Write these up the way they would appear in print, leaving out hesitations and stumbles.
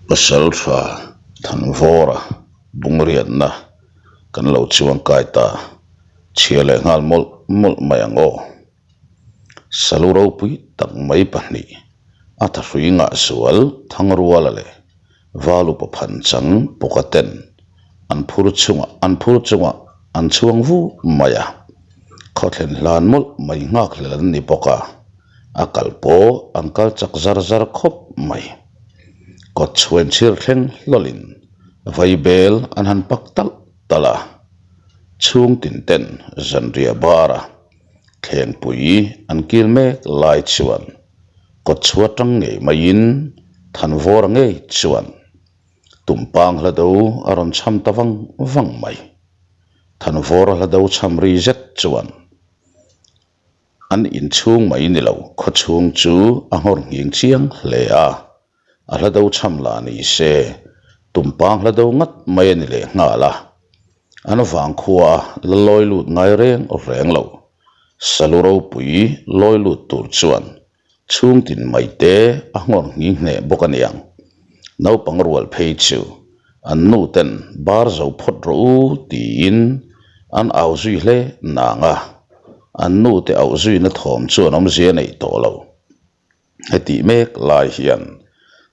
Pasaltha Thanvawra bungriatna kan lo chuangkai ta chhia leh nghal mawlh mawlh mai ang aw. Salu ropui tak mai pahnih a thahrui ngah zual Thangruala leh Valupa phanchang pawka ten an phur chungah an phur chungah an chhuang vu mai a, khawthlen hlan mawlh mai nghakhlel an ni bawk a. A kal pawh an kal chak zar zar khawp mai. Kawt chhuain chhir thleng hlawlin vai bel an han pak talh talh a. Chhung tin ten zanriah bara thlengpui an kil mek lai chuan kawt chhuah atang ngei maiin Thanvawra ngei chuan tumpang hla do a rawn chham ta vang vang mai. Thanvawra hla do chham ri zet chuan An inchhung mai ni lo, khawchhung chu a nghawr nghing chiang hle a, a hla do chham lah ni se, tumpang hla do ngat mai a ni leh nghal a. An vangkhua a la lawi lut ngai reng reng lo, salu ropui lawi lut tur chuan Chhung tin mai te a nghawr nghing hneh bawk a niang. Naupang rual phei chu an nu ten bar zo phawt rawh u tiin an au zui hle nang a, an nu te auh zuina thawm chuan awmzia neih tawh lo. Hetih mek lai hian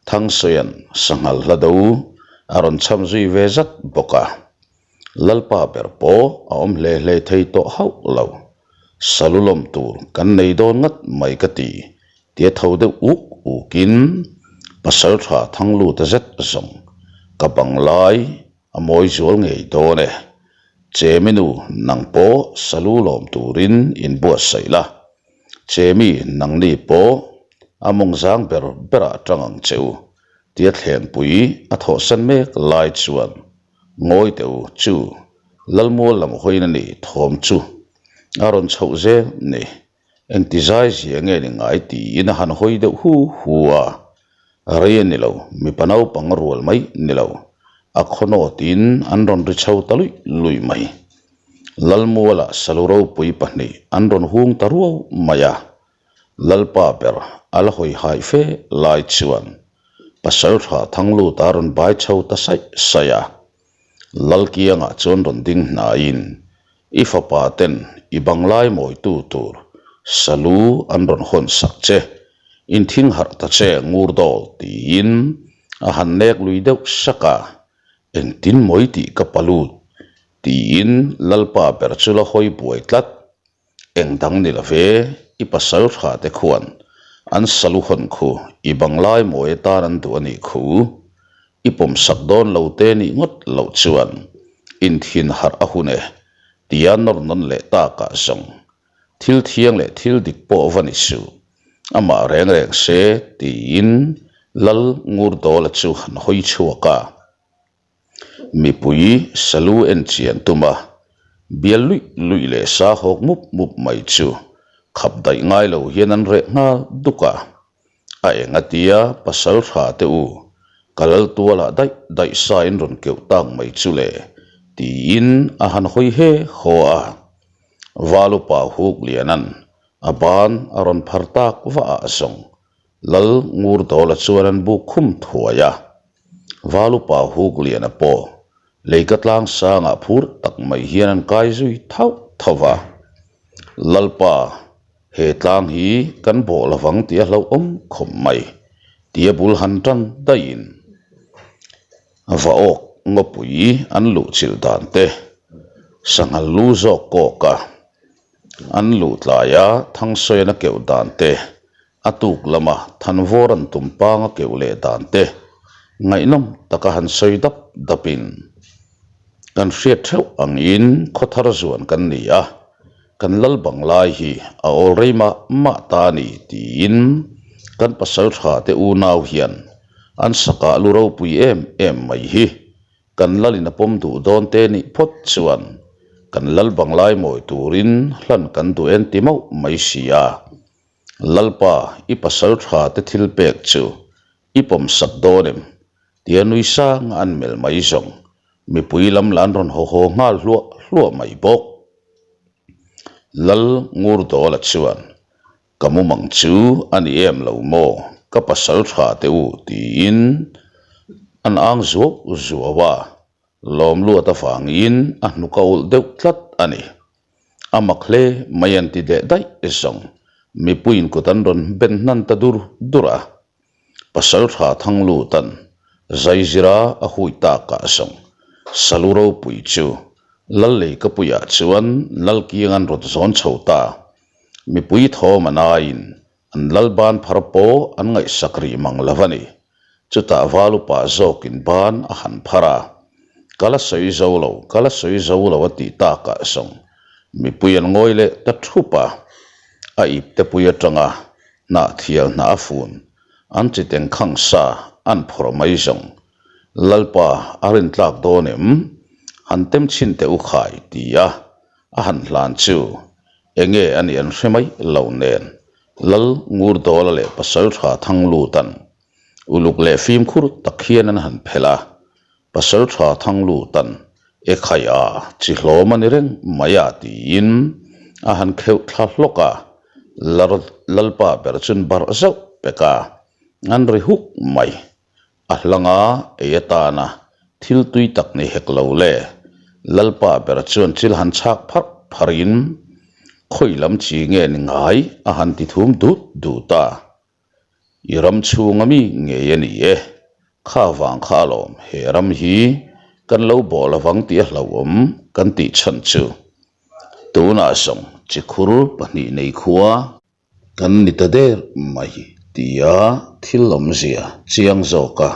Thangsawia'n sanghal hla do a rawn chham zui ve zat bawk a. Lalpa ber pawh a awm hle hle thei tawh hauh lo. Salu lawm tur kan nei dawn ngat mai ka ti, tia tho deuh uk ukin Pasaltha Thangluta zet zawng ka bang lai a mawi zual ngei dawn e. Cheminu nang pawh salu lawm turin inbuatsaih la, Chemi nangni pawh a mawngzang ber berah tang ang che u, tia thlengpui a thawhsan mek lai chuan Ngawi teh u, chu Lalmual lam hawiin a ni thawm chu a rawn chhoh zel ni. Engti zai zia nge ni ngai tiin a han hawi deuh hu hu a, rei a ni lo, mipa naupang rual mai ni lo, a khawnawtin an rawn ri chho ta luih luih mai. Lalmualah salu ropui pahnih an rawn hung ta ruau mai a, Lalpa ber a la hawi haih fe lai chuan Pasaltha Thanglut a rawn bai chho ta saih saih a. Lalkiangah chuan rawn ding hnaiin, I fapa ten i banglai mawitu tur salu an rawn hawn sak che, inthing harh ta che ngur dawl tiin a han nek lui deuh sak a, engtin mawi tih ka palut tiin Lalpa ber chu la hawi buai tlat. Eng dang ni love, i pasal tha te khuan an salu hawn khu i banglai mawi atan an duh a nih khu. I pawmsak dawn lo te nih ngawt loh chuan inthin harh a hun e, tia nawr nawn leh takah zawng thil thiang leh thil dik pawh va ni suh, amah reng reng se tiin Lal Ngurdawla chu han hawi chhuak a. Mipui salu en chian tum a, bial luih luih leh sa hawk mup mup mai chu khap daih ngai lo hian an reh nghal duk a. A eng atia pasal tha te u, ka lal tualah daih daih sa in rawn keuh tak mai chu le tiin a han hawi he haw a. Valupa huk lianan a ban a rawn phar tak vah ah zawng Lal Ngurdawla chuan an buk khum thuai a. Valupa Hukliana pawh leika tlang sangah phur tak mai hian an kai zui thauh thauh va. Lalpa, he tlang hi kan bawh lovang tih a hlauhawm khawp mai, tia bul han tan daihin va awk ngawpui an luh chilh dan te sanghal lu zawk kawk a an luh tlaia Thangsawian a keuh dan te A tuk lama Thanvawr an tum pang a keuh leh dan te ngaihnawm taka han sawi dap dapin kan hriat theuh angin khawthar zuan kan ni a, kan lal bang lai hi a awl rei mah mah ta a ni tiin kan pasaltha te unau hian an sakah lu ropui em em mai hi Kan lalin a pawm duh dawn te nih phawt chuan kan lal banglai mawi turin hlan kan duh en ti mauh mai si a. Lalpa, i pasal tha te thil pek chu i pawm sak dawn em? tia nui sang a an melh mai zawng mipui lam lah an rawn haw haw nghal hluah hluah mai bawk. Lal Ngurdawla chuan Ka mumang chu a ni em lo maw? Ka pasal tha teh u tiin An ang zuau zuau a, lawm luat avangin a hnuk a ulh deuh tlat a ni. A mak hle mai an ti leh daih zawng, mipuiin kut an rawn ben hnan ta dur dur a. Pasaltha Thanglutan zaizira a hui takah zawng Salu ropui chu Lalleikapuiah chuan Lalkiang an rawn zawn chho ta. Mipui thawm an aiin an lal ban phar pawh an ngaihsak rih mang lo a ni. Chutah Valupa zawkin ban a han phar a, Ka la sawi zo lo, ka la sawi zo lo a tih takah zawng mipui an ngawi leh ta thup a. A iptepui atanga Hnah thial hnah a fun, an chi teng khang sa an phawrh mai zawng. Lalpa a rin tlak dawn em? Han tem chhin teh u khai ti a, a han hlan chu enge a nih an hre mai lo nen Lal Ngurdawla leh Pasal Tha Thanglutan uluk leh fimkhur tak hian an han phelh a, Pasal tha thang lutan e khai a, chi hlawm a ni reng mai a tiin a han kheuh thla hlawk a, Lalpa ber chun barh zauh pek a, an ri huk mai. A hlanga ei atana thil tui tak ni hek lo le. Lalpa ber chuan chil han chhak pharh pharhin khawi lam chi nge ni ngai a han ti thum dut dut a. I ram chhunga mi ngei a ni e, kha vang kha alawm he ram hi kan lo bawh lovang tih a hlauhawm kan tih chhan chu. Tunah zawng chikhur pahnih nei khua kan ni ta der mai tia thil awmzia chiang zawka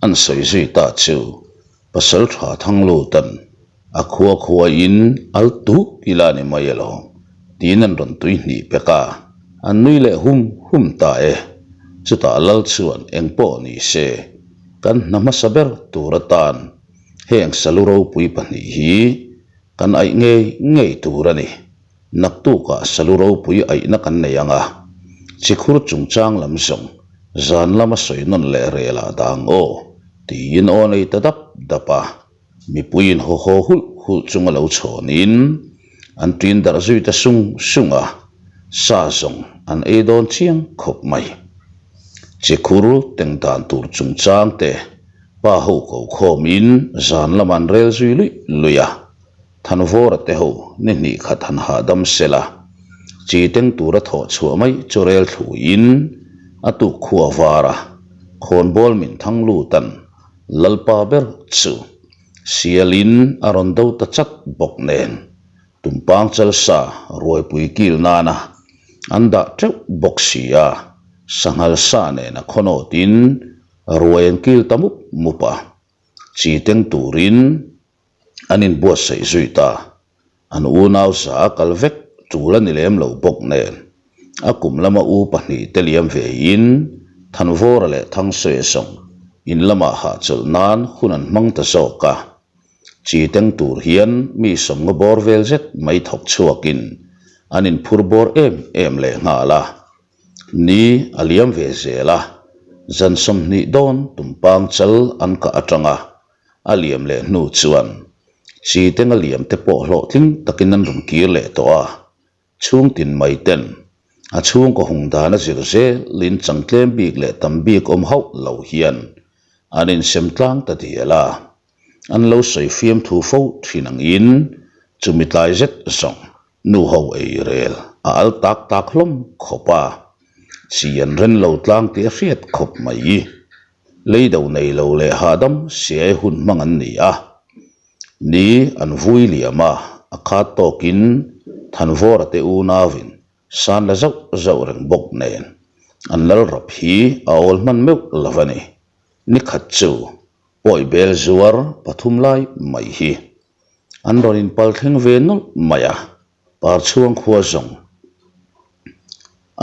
an sawi zui ta chu Pasal tha Thanglutan a khua khuain al tuk ila ni mai alawm tiin an rawn tui hnih pek a, an nui leh hum hum ta e. Chutah Lal chuan eng pawh ni se, kan hna hmasa ber tur atan heng salu ropui pahnih hi kan aih ngei ngei tur a ni. Naktukah salu ropui aihna kan nei ang a, chikhur chungchang lam zawng zan lama sawi nawn leh rel ah dang aw, tiin aw nei ta dap dap a. Mipuiin haw haw hulh hulh chunga lo chhawnin an ṭin darh zui ta sung sung a, sa zawng an ei dawn chiang khawp mai. Chikhur teng dan tur chungchang te pa ho ko khawmin zan lama an rel zui luih luih a. Thanvawra te ho ni hnih khat han hahdam sel a, chi teng tura thawh chhuah mai chu rel thluin a tuk khua var a, khawnbawl min thang lutan Lalpa ber chu sialin a rawn do ta chat bawk nen tumpang chalsa ruaipui kil nana an dah teuh bawk si a, sanghal sa nen a khawnawtin ruai an kil ta mup mup a, chi teng turin An inbuatsaih zui ta. An unau za a kal vek tul a ni lem lo bawk nen. A kum lama u pahnih te liam ve in Thanvawra leh Thangsuia zawng in lamah hahchawlh nan hun an hmang ta zawk a. Chi teng tur hian mi sawmngaw bawr vel zet mai thawk chhuakin an inphur bawr em em leh nghal a. Ni a liam ve zel a, zan 20 dawn tumpang chal an kah atanga A liam leh hnu chuan chi teng a liam te pawh hlawhtling takin an rawn kir leh tawh a, chhungtin mai ten a chhungkaw hung dan a zir zelin changtlem bik leh tam bik awm hauh lo hian an insem tlang ta dial a, an lo sawi fiam thu fo thin angin chumi tlai zet zawng nu ho ei rel a al tak tak hlawm khawp a, chi an ren lo tlang tih a hriat khawp mai. Lei do nei lo leh hahdam siai hun hmang an ni a. Ni an vui liam a, a khat tawkin Thanvawra te unauin san la zauh zauh reng bawk nen an lal rap hi a awl hman meuh lo a ni. Ni khat chu pawi bel zuar pathum lai mai hi an rawn inpal thleng ve nawlh mai a. Parchhuang khua zawng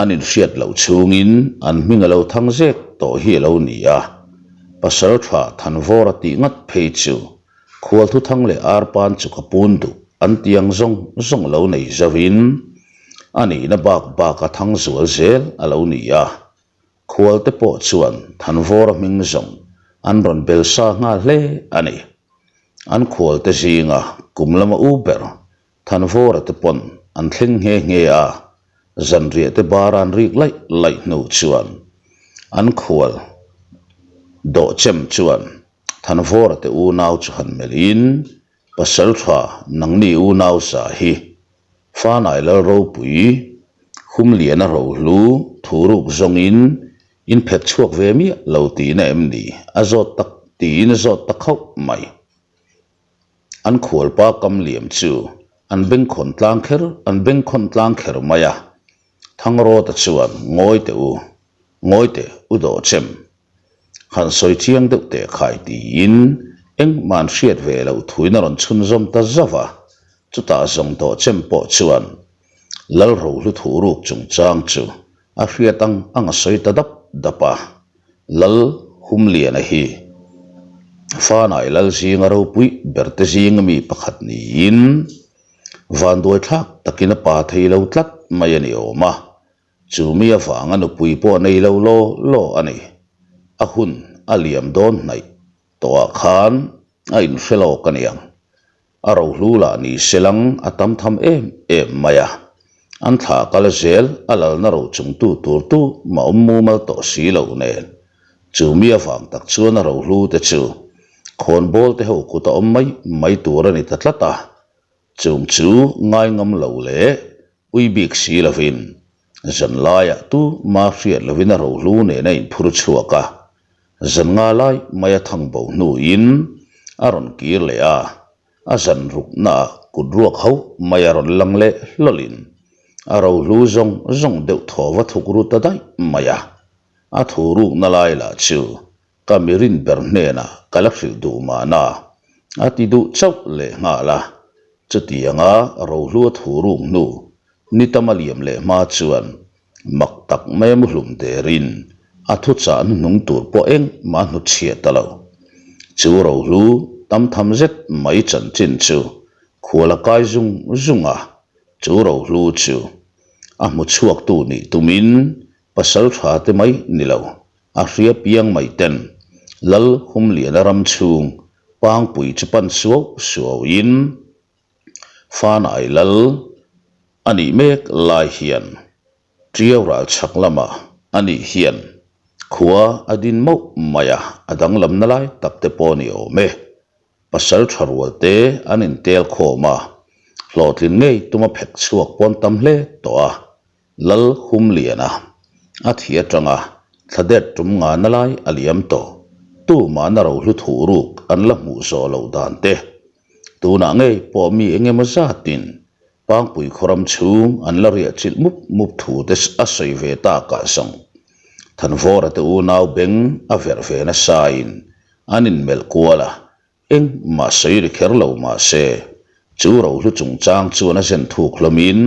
an inhriat loh chhungin an hming a lo thang zek tawh hi a lo ni a, pasal tha Thanvawra tih ngat phei chu Khualthuthang leh Arpan chu ka pun duh an ti ang zawng zawng lo nei zauhin a nihna bak bak a thang zual zel a lo ni a, Khualte pawh chuan Thanvawra hming zawng an rawn bel sa nghal hle a ni. An khualte zinga kum lama u ber Thanvawra te pawn an thleng nghe nghe a, zanriah te bar an rik laih laih hnu chuan an khual dawhchem chuan. Thanvawra te unau chu han melhin, Pasalṭha nangni unau za hi Fanai Lal ropui Humliana rohlu thuruk zawngin in phet chhuak ve miah lo tihna em ni? A zawt tak tiin a zawt ta khauh mai. An khualpa kam liam chu an bengkhawn tlang kher an bengkhawn tlang kher mai a. Thangrawta chuan ngawi teh u, ngawi teh u dawh chem. Han sawi chiang deuh teh khai tiin engmah an hriat ve loh thuin a rawn chhunzawm ta zauh a. Chutah zawng dawh chem pawh chuan Lal Rohlu thuruk chungchang chu a hriat ang ang a sawi ta dap dap a. Lal Humliana hi Fanai Lal zinga ropui berte zinga mi pakhat niin vanduai thlak takin a pa thei lo tlat mai a ni awm a, chu mi avanga nupui pawh nei lo law law a ni. A hun a liam dawn hnaih tawhah khan a inhre lawk a niang. A rohlu lah ni se lang a tam tham em em mai a, an thla kal zel a lalna ro chungtu tur tu mah awm mumal tawh si lo nen. Chu mi avang tak chuan a rohlu te chu khawnbawl te ho kut a awm mai mai tur a ni ta tlat a, chung chu ngai ngam lo leh Ui bik si lovin zan laiah tu ma hriat lovin a rohlu nen a inphur chhuak a, zan nga lai mai a thang bo hnuin a rawn kir leh a, a zan ruknaah kut ruak ho mai a rawn lang leh hlawlhin a rohlu zawng zawng deuh thaw va thuk ru ta daih mai a, a thu rukna lai lah chu Ka mi rin ber hnenah ka la hrilh duh mahna a ti duh chauh leh nghal a. Chutianga rohlua thu ruk hnu ni tam a liam leh hma chuan mak tak mai a muhlum derin a thuchah hnuhnung tur pawh engmah a hnutchhiah ta lo. Chu rohlu tam tham zet mai chanchin chu khual a kai zung zung a, chu rohlu chu a hmu chhuaktu nih tumin pasal tha te mai ni lo A hria piang mai ten Lal Humliana ram chhung pangpui chu pan suau suau in Fanai Lal a nih mek lai hian Tiau ral chhak lamah a nih hian khua a din mauh mai a, a danglamna lai tak te pawh a ni awm e. Pasal tha rual te an intel khawm a, hlawhtlin ngei tuma phek chhuak pawn tam hle tawh a. Lal Humliana a thi atanga thla det tum ngana lai a liam tawh. Tumahna rohlu thuh ruk an la hmuh zawh loh dan te. Tunah ngei pawh mi eng emaw zatin Pangpui khawram chhung an la riah chilh mup mup thu te a sawi ve takah zawng Thanvawra te unau beng a verh ve nasain an inmelh kual a, Engmah sawi ri kher lo mah se, chu rohlu chungchang chuan a zen thuk hlawmin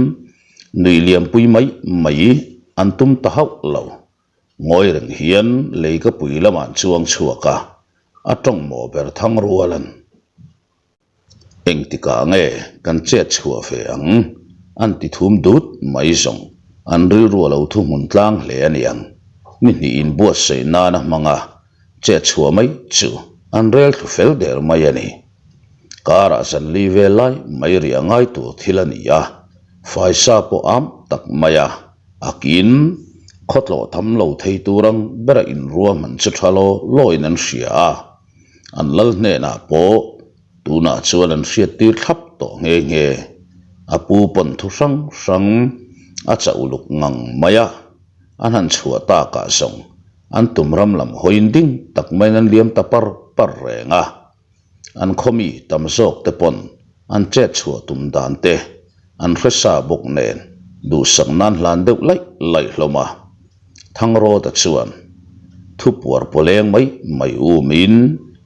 nui liampui mai mai an tum ta hauh lo. Ngawi reng hian lei ka pui lamah an chuang chhuak a, a tawng maw ber thang rual an. Engtikah nge kan chet chhuah ve ang? An ti thum dut mai zawng. An rilru a lo thuhmun tlang hle a niang. Ni hnih inbuatsaih nana hmang a, Chet chhuah mai chu an rel thlu fel der mai a ni. Karah zan li vel lai mai riah ngai tur thil a ni a, faisa pawh am tak mai a, a kin khawtlawh tham lo thei tur ang bera inruahman chu tha law lawin an hria a, an lal hnenah pawh tunah chuan an hriattir thlap tawh nghe nghe. A pu pawn thu hrang hrang a chauh uluk ngang mai a, an han chhuah takah zawng An tum ram lam hawiin ding tak maiin an liam ta par par reng a. An khawmi tam zawk te pawn an chet chhuah tum dan te an hre sa bawk nen duhsak nan hlan deuh laih laih hlawm a. Thangrawta chuan thupuar pawleng mai mai umin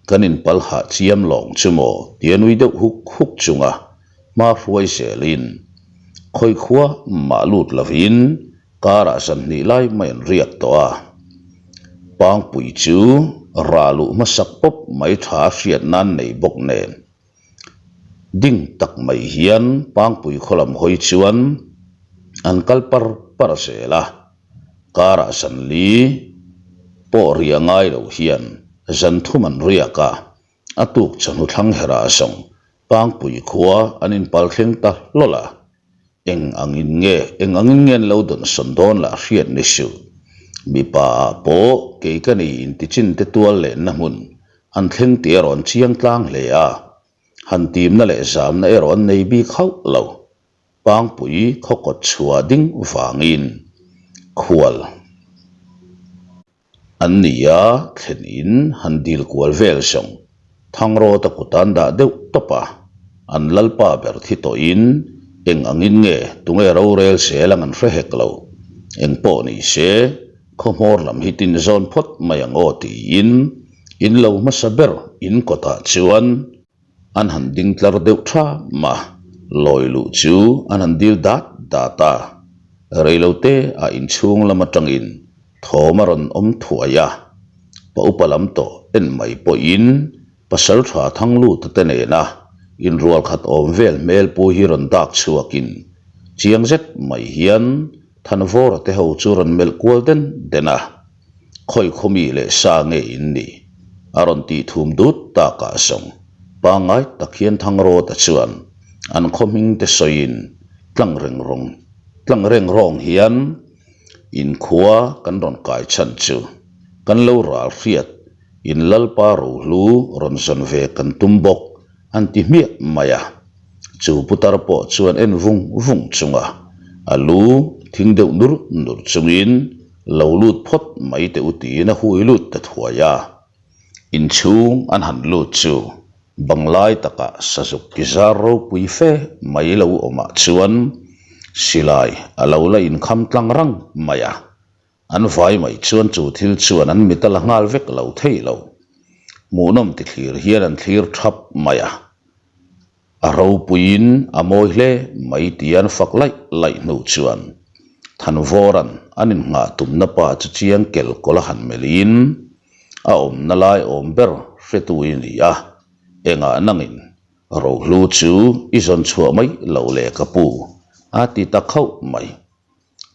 kan inpal hah chiam lawng chu maw tia nui deuh huk huk chunga hma hruai zelin khawikhua mah lut lovin Karah zan hnih lai mai an riak tawh a, Pangpui chu rah luh hmasak pawp mai tha a hriat nan nei bawk nen. Ding tak mai hian Pangpui khaw lam hawi chuan an kal par par zel a, karah zan li pawh riah ngai lo hian zan thum an riak a, a tuk chawhnu thlang herah zawng Pangpui khua an inpal thleng ta hlawl a. Eng angin nge, eng angin nge an lo dawnsawn dawn lah hriat ni suh. Mipa ah pawh kei ka ni intichin te tual lenna hmun. an thleng tih erawh an chiang tlang hle a, han timna leh zamna erawh an nei bik hauh lo. Pangpui khaw kawt chhuah ding vangin khual An ni a, thlen in han dil kual vel zawng Thangrawta kut an dah deuh tawp a, an lalpa ber thi tawhin eng angin nge tunge rorel zel ang an hre hek lo. Eng pawh ni se, khaw hmawr lam hi tin zawn phawt mai ang aw tiin in lo hmasa ber in kawtah chuan An han ding tlar deuh tha mah, lawi luh chu an han dil dat dat a. Reilote a inchhung lam atangin thawm a rawn awm thuai a. Pa upa lam tawh en mai pawhin pasal tha Thangluta te nena inrual khat awm vel hmel pu hi rawn dak chhuakin chiang zet mai hian Thanvawra te ho chu rawn melh kual den den a. Khawi khawmi leh sa nge in nih? A rawn tih thum dut takah zawng pangngai tak hian Thangrawta chuan an khaw hming te sawiin tlang reng rawng tlang reng rawng hian inkhua kan rawn kai chhan chu kan lo ral hriat in Lalpa rohlu rawn zawn ve kan tum bawk an ti hmiah mai a. Chu putar pawh chuan en vung vung chunga a lu thing deuh nur nur chungin lo lut phawt mai teh u tiin a hui lut ta thuai a. Inchhung an han lut chu banglai takah sazuk ki zar ropui fe mai lo awmah chuan silai a lo la inkham tlang rang mai a. An vai mai chuan chu thil chuan an mit a la nghal vek lo thei lo. Hmuhnawm ti thlir hian an thlir thap mai a. A ropuiin a mawi hle mai tia an fak laih laih hnu chuan Thanvawra'n an innghah tumna pa chu chiang kel kawlh a han melhin a awmna lai awm ber hretu i ni a, engah nangin rohlu chu i zawn chhuah mai lo le ka pu a ti ta khauh mai.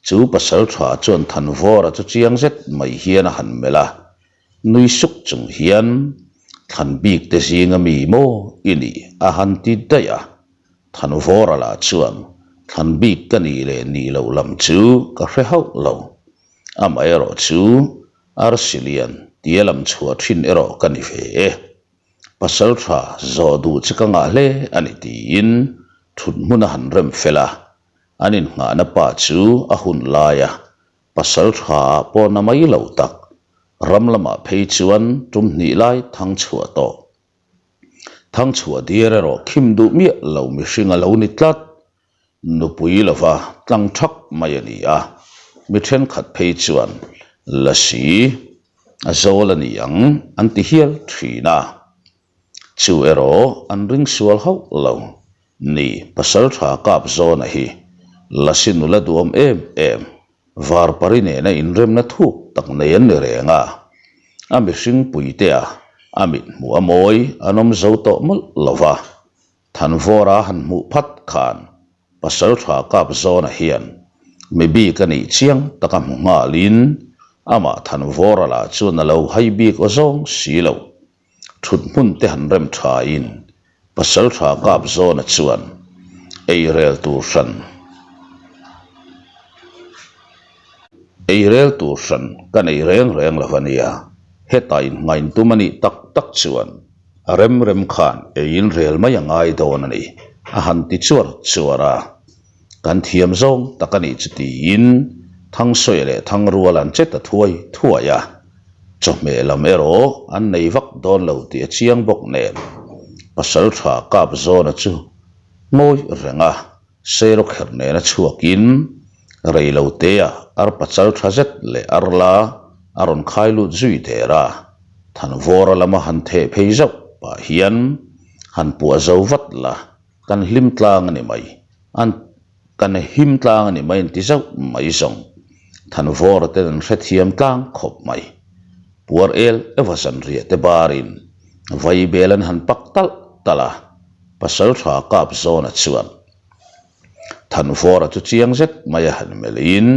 Chu pasal tha chuan Thanvawra chu chiang zet mai hian a han melh a, nui suk chung hian Thlan bik te zinga mi maw i nih a han ti daih a. Thanvawra lah chuan Thlan bik ka nih leh nih loh lam chu ka hre hauh lo. Amaherawh chu arsi lian tia lam chhuah thin erawh ka ni ve e. Pasal tha zawh duh che ka ngah hle a ni tiin thut hmun a han rem fel a. An innghahna pa chu a hun laia pasal tha ah pawh na mai lo tak, ram lamah phei chuan tum hnih lai thang chhuah tawh. Thang chhuah diar erawh khim duh miah lo mihring a lo ni tlat. Nupui lova tlang thak mai a ni a, mi thenkhat phei chuan lasi a zawl a ni ang an ti hial thin a. Chu erawh an ring sual hauh lo. Ni, pasal tha kap zawna hi Lasi nula duam em em, Varpari nena inremna thuk tak nei an ni reng a. A mihring puitea a mit hmuh a mawi an awm zo tawh mawlh lo va. Thanvawra han hmuh phat khan pasal tha kap zawna hian mi bik a nih chiang taka hmu nghalin amah Thanvawra lah chuan a lo hai bik aw zawng si lo. Thut hmun te han rem thain pasal tha kap zawna chuan ei rel tur hran ei rel tur hran ka nei reng reng lo a nia, hetah inngain tum a nih tak tak chuan a rem rem khan ei in rel mai a ngai dawn a ni a han ti chuar chuar a. Kan thiam zawng tak a nih chu tiin Thangsawi leh Thangrual an che ta thuai thuai a, chawhmeh lam erawh an nei vak dawn lo tih a chiang bawk nen pasal tha kap zawna chu ngawi reng a, Seirawkherh nena chhuakin reilotea arpa chal tha zet leh arla a rawn khai lut zui der a, Thanvawra lama han theh phei zauh pah hian han puah zo vat la. Kan hlim tlang a ni mai, an kan him tlang a ni mai an ti zauh mai zawng. Thanvawra ten an hrethiam tlang khawp mai. Puar el eva zanriah te barin vaibel an han pak talh talh a, pasal tha kap zawna chuan Thanvawra chu chiang zet mai a han melhin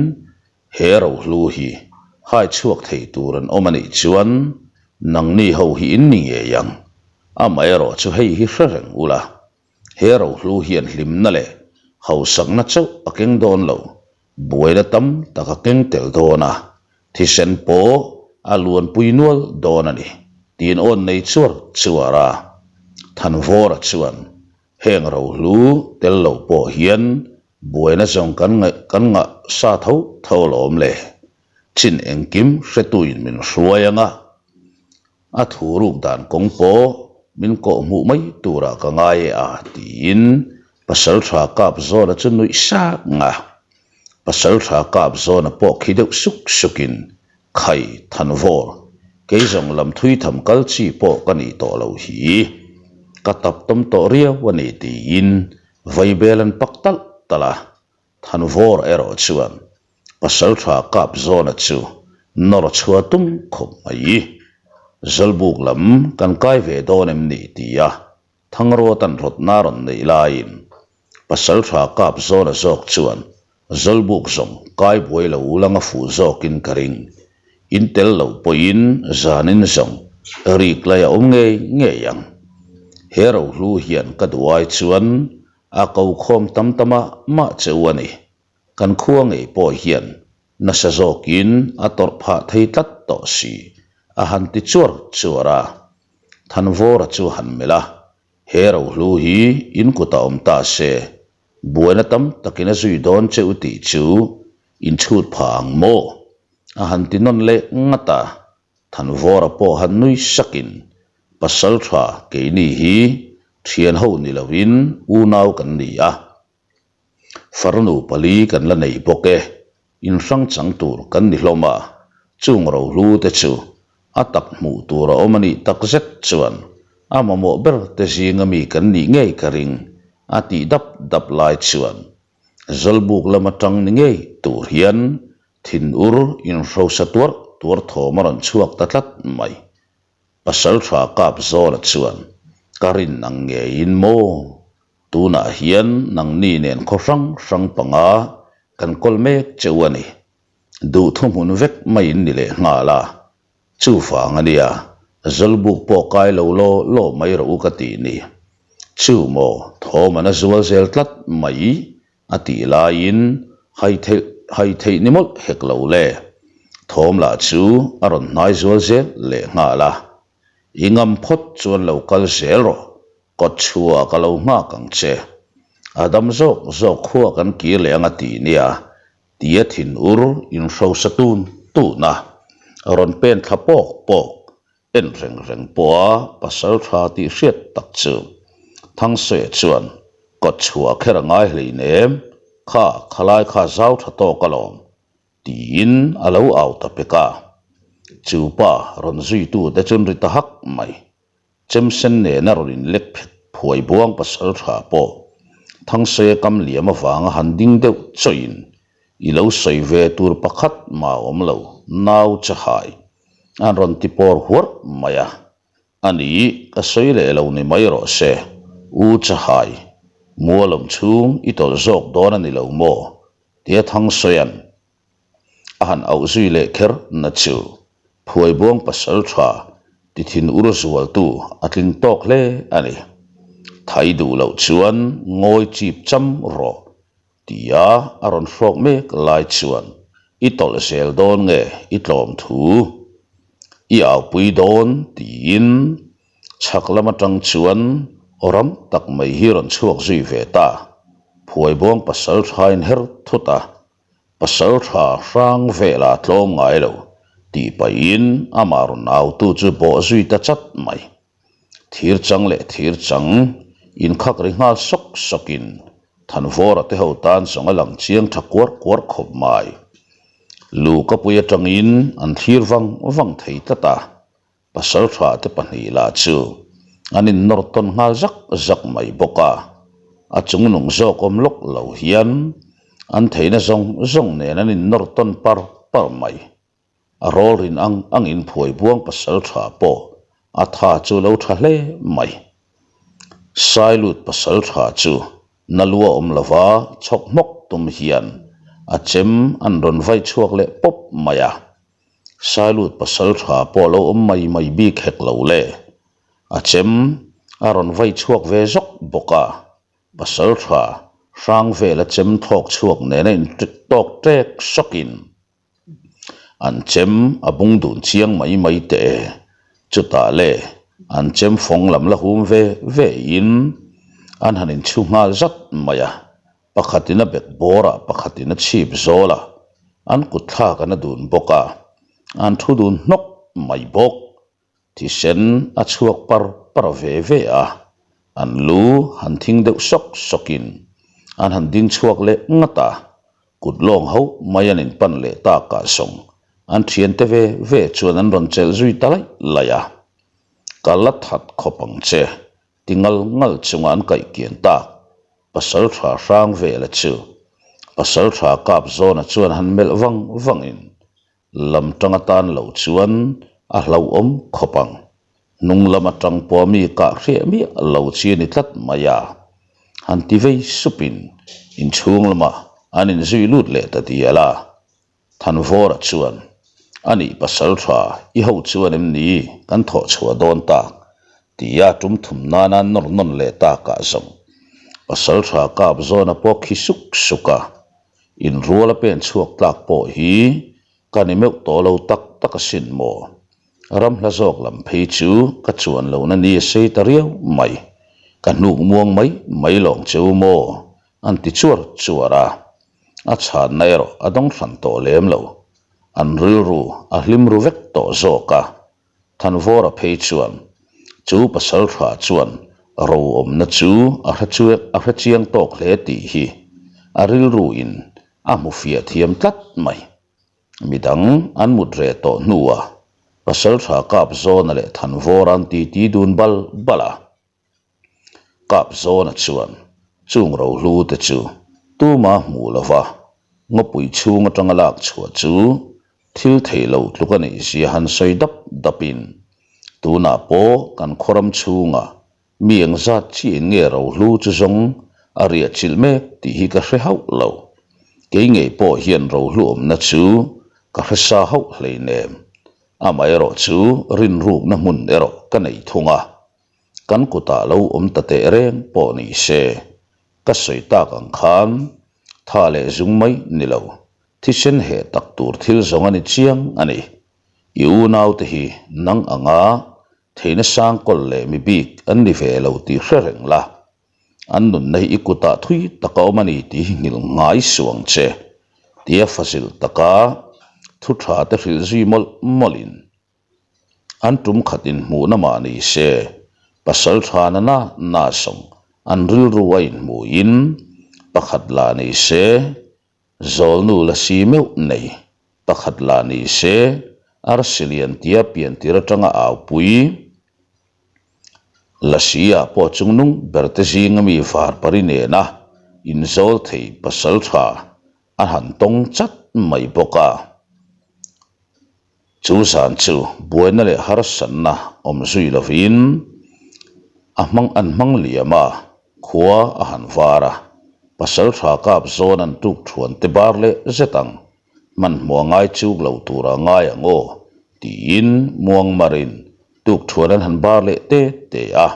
he rohlu hi hai chhuak thei tur an awm a nih chuan nangni ho hi in ni ngei ang. Amaherawh chu hei hi hre reng ula, he rohlu hian hlimna leh hausakna chauh a keng dawn lo, buaina tam tak a keng tel dawn a, thisen pawh a luanpui nual dawn a ni. Tiin awn nei chuar chuar a. Thanvawra chuan heng rohlu tel lo pawh hian buaina zawng kan ngaih kan ngah sa tho tho alawm le. Chin engkim hretuin min hruai ang a, a thu ruk dan kawng pawh min kawh hmuh mai turah ka ngai e a tiin Pasaltha Kapzawna chu nuih sak a. Pasaltha Kapzawna pawh khi deuh suk sukin Khai Thanvawr, kei zawng lam thui tham kal chi pawh ka nih tawh lo hi. Ka tap tawm tawh riau a ni tiin vaibel an pak talh talh a. Thanvawr erawh chuan Pasaltha Kapzawna chu nawr chhuah tum khawp mai. Zawlbuk lam kan kai ve dawn em ni tia Thangruatan rawtna rawn neih laiin Pasaltha Kapzawna zawk chuan Zawlbuk zawng kai buai lo ulang a fuh zawkin ka ring. In tel lo pawhin zanin zawng rik lai a awm ngei ngei ang. He rohlu hian ka duh ai chuan a ko khawm tam ta mah mah che u a ni. Kan khua ngei pawh hian nasa zawkin a tawrh phah thei tlat tawh si, a han ti chuar chuar a. Thanvawra chu han melh a, He rohlu hi in kutah awm ta se, buaina tam takin a zui dawn che u tih chu in chhut phah ang maw? A han ti nawn leh ngat a. Thanvawra pawh han nui sakin, Pasaltha keini hi thian ho ni loin unau kan ni a. Farnu pali kan la nei bawk e, in hrang chang tur kan ni hlawm a, chung rohlu te chu a tak hmuh tur a awm a nih tak zet chuan a mamawh ber te zinga mi kan nih ngei ka ring a tih dap dap lai chuan Zawlbuk lam atang ni ngei tur hian thinur inhrosa tuar tuar thawm a rawn chhuak ta tlat mai. Pasaltha Kapzawla chuan ka rin ang ngeiin maw Tunah hian nangni nen khaw hrang hrang panga kan kawl mek che u a ni. Duh thuhmun vek mai in ni leh nghal a. Chuvang a nia, Zawlbuk pawh kai lo law law mai rawh u ka tih ni. Chu maw, thawm an a zual zel tlat mai a tih laiin hai theih hai theih ni mawlh hek lo le. Thawm lah chu a rawn hnai zual zel leh nghal a. I ngam phawt chuan lo kal zel rawh, kawt chhuah ka lo nghak ang che. A dam zawk zawk khua kan kir leh ang a ti nia, tia thinur inhrosa tun tun a, rawn pen thla pawk pawk, en reng reng pawha pasal tha tih hriat tak chu Thangsawi chuan kawt chhuah kher a ngai hleinem, kha khalai kha zau tha tawk alawm, Tiin a lo au ta pek a. Chu pa rawn zuitu te chuan ri ta hak mai. Chemsen nena rawn inlek phet phuai buang pasal tha pawh Thangsaia kam liam avanga han ding deuh chawin i lo sawi ve tur pakhat mah a awm lo, nau chahai an rawn ti pawr huarh mai a. A ni, ka sawi leh lo ni mai rawh se, U Chahai, mualawm chhung i tawlh zawk dawn a ni lo maw? Tia Thangsawia'n a han auh zui leh kher na chu Phuaibuang pasal tha ti thin ur zualtu a tling tawk hle a ni. Thai duh loh chuan ngawi chip cham rawh tia a rawn hrawk mek lai chuan i tawlh zel dawn nge i tlawm thu i aupui dawn tiin Chhak lam atang chuan aw ram tak mai hi rawn chhuak zui ve ta. Phuaibuang pasal tha in her thut a, pasal tha hrang vela tlawm ngai lo tih pahin amah rawn autu chu bawh zui ta chat mai. Thir chang leh thir chang inkhak ri nghal sawk sawkin Thanvawra te ho tan zawng a lang chiang tha kuar kuar khawp mai. Lukapui atangin an thlir vang vang thei tlat a. Pasal tha te pahnih lah chu an innawr tawn nghal zak zak mai bawk a, a chung nung zawk awm lawk lo hian an theihna zawng zawng nen an innawr tawn par par mai. A rawl rin ang angin phuai buang pasal tha pawh a tha chu lo tha hle mai. Sailut pasal tha chu na lua awm lova chhawk hmawk tum hian a chem an rawn vai chhuak leh pawp mai a. Sailut pasal tha pawh lo awm mai mai bik hek lo le. A chem a rawn vai chhuak ve zawk bawk a, pasal tha hrang vela chem thlawk chhuak nena in tawk ṭek sawkin an chem a bung dun chiang mai mai teh e. Chutah le an chem fawng lam la hum ve ve in an han inchhu nghal zat mai a, pakhatin a bek bawr a, pakhatin a chhip zawl a, an kut thlak an a dun bawk a, an thu dun hnawk mai bawk. Thisen a chhuak par par ve ve a, an lu han thing deuh sawk sawkin an han ding chhuak leh ngat a, kut lawng hauh mai an inpan leh takah zawng an thiante ve ve chuan an rawn chelh zui ta laih laih a. Ka la that khawp ang che, ti ngal ngal chunga an kaih kian tak pasal tha hrang vela chu pasal tha kap zawna chuan han melh vang vangin Lam tang atan lo chuan a hlauhawm khawp ang. Hnung lam atang pawh mi kah hriah miah lo chi a ni tlat mai a. Han ti vei supin inchhung lamah an inzui lut leh ta dial a. Thanvawra chuan, A nih pasal tha, i ho chuan em ni kan thawh chhuah dawn tak? Tia tum thum nana nawr nawn leh takah zawng pasal tha kap zawna pawh khi suk suk a. Inrual a pen chhuak tlak pawh hi ka ni meuh tawh lo tak tak asin maw? Ram hla zawk lam phei chu ka chuan lohna ni a sei ta riau mai. Ka hnuk muang mai mai lawng che u maw? An ti chuar chuar a. A chhanna erawh a dawng hran tawh lem lo. An rilru a hlim ru vek tawh zawk a. Thanvawra phei chuan chu pasal tha chuan ro awmna chu a hre chuan a hre chiang tawk hle tih hi a rilru in a hmu fiah thiam tlat mai. Midang an mut reh tawh hnuah pasal tha kap zawna leh Thanvawra an titi dun bal bal a. Kap zawna chuan chung rohlu te chu tuma hmuh lova ngawpui chhung atanga lak chhuah chu thil theih loh tluk a nih zia han sawi dap dapin tunah pawh kan khawram chhungah mi engzat chiahin nge rohlu chu zawng a riah chilh mek tih hi ka hre hauh lo. Kei ngei pawh hian rohlu awmna chu ka hre sa hauh hleinem. Amaherawh chu rinrukna hmun erawh ka nei thung a. Kan kutah lo awm ta teh reng pawh ni se, ka sawi tak ang khan tha leh zung mai ni lo, thisen heh tak tur thil zawng a ni chiang a ni. I unaute hi nang anga theihna sang kawl leh mi bik an ni ve lo tih hre reng la, an nunna hi i kutah thui tak a awm a ni tih hi nghilh ngai suh ang che, tia fazil taka thu tha te hrilh zui mawlh mawlhin An tum khat inhmuhna mah ni se, pasal tha na na na sawng an rilru a inhmuhin pakhat lah ni se, zawlnu la si meuh nei pakhat lah ni se, arsi lian tia piantir atanga aupui Lasi ah pawh chungnung berte zinga mi varpari nena inzawl thei pasal tha a han tawng chat mai bawk a. Chu zan chu buaina leh harsatna awm zui lovin a hmang an hmang liam a, khua a han var a, pasal tha kap zawn an tuk thuan te bar leh zet ang, hmanhmawh ngai chuk lo tura ngai ang aw tiin muang marin tuk thuan an han bar leh te te a.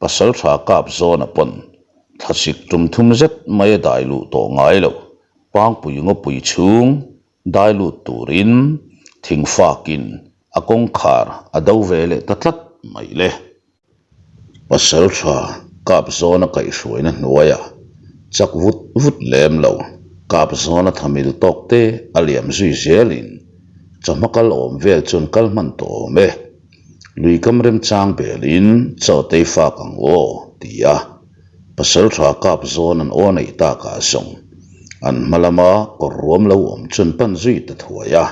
Pasal tha kap zawn a pawn thlasik tum thum zet mai a dai luh tawh ngai lo, pangpui ngawpui chhung Dai lut turin thingfakin a kawngkhar a do ve leh ta tlat mai le. Pasal tha kap zawna kaihhruaina hnuaiah chak vut vut lem lo kap zawna thamil tawk te a liam zui zelin chawhma kal awm vel chuan kal hman tawh awm e. Luikam remchang belin chaw tei fak ang aw ti a. Pasal tha kap zawn an aw neih takah zawng an hma lama kawr ruam lo awm chuan pan zui ta thuai a.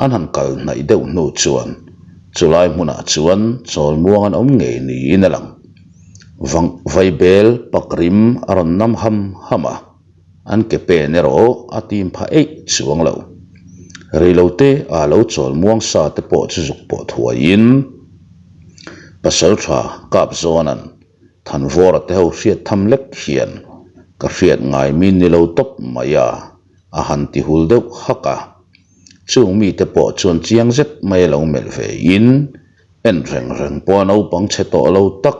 An han kal hnaih deuh hnu chuan chulai hmunah chuan chawl muang an awm ngei niin a lang. Vang vaibel pak rim a rawn nam ham ham a, an ke pen erawh a tim phah eih chuang lo. Reilote ah lo chawl muang sa te pawh chu zuk pawh thuaiin pasal tha kap zawn an Thanvawra te ho hriat tham lek hian ka hriat ngai min ni lo tawp mai a, a han ti hul deuh hak a. Chung mite pawh chuan chiang zet mai a lo melh ve in, en reng reng pawh a naupang chhe tawh lo tak,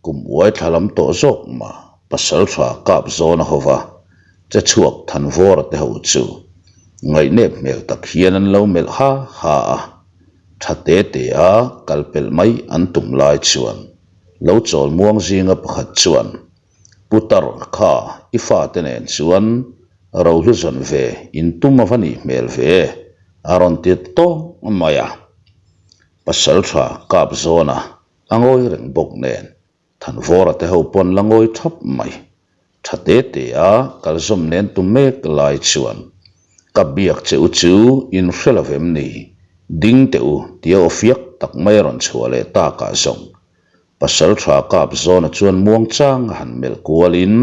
kum uai thla lam tawh zawk mah pasal tha kap zawn a ho va, che chhuak Thanvawra te ho chu ngaihnep hmel tak hian an lo melh ha ha a. Tha te te a kal pelh mai an tum lai chuan lo chawl muang zinga pakhat chuan, Putar kha i fate nen chuan rohlu zawn ve in tum a va nih hmel ve a rawn ti tawng mai a. Pasaltha kap zawna a ngawi reng bawk nen Thanvawra te ho pawn la ngawi thap mai. Tha te te a kal zawm nen tum mek lai chuan ka biak che u chu in hre lo vem ni? Ding teh u tia aw fiak tak mai a rawn chhuah leh takah zawng pasal tha kap zawna chuan muang chang a han melh kualin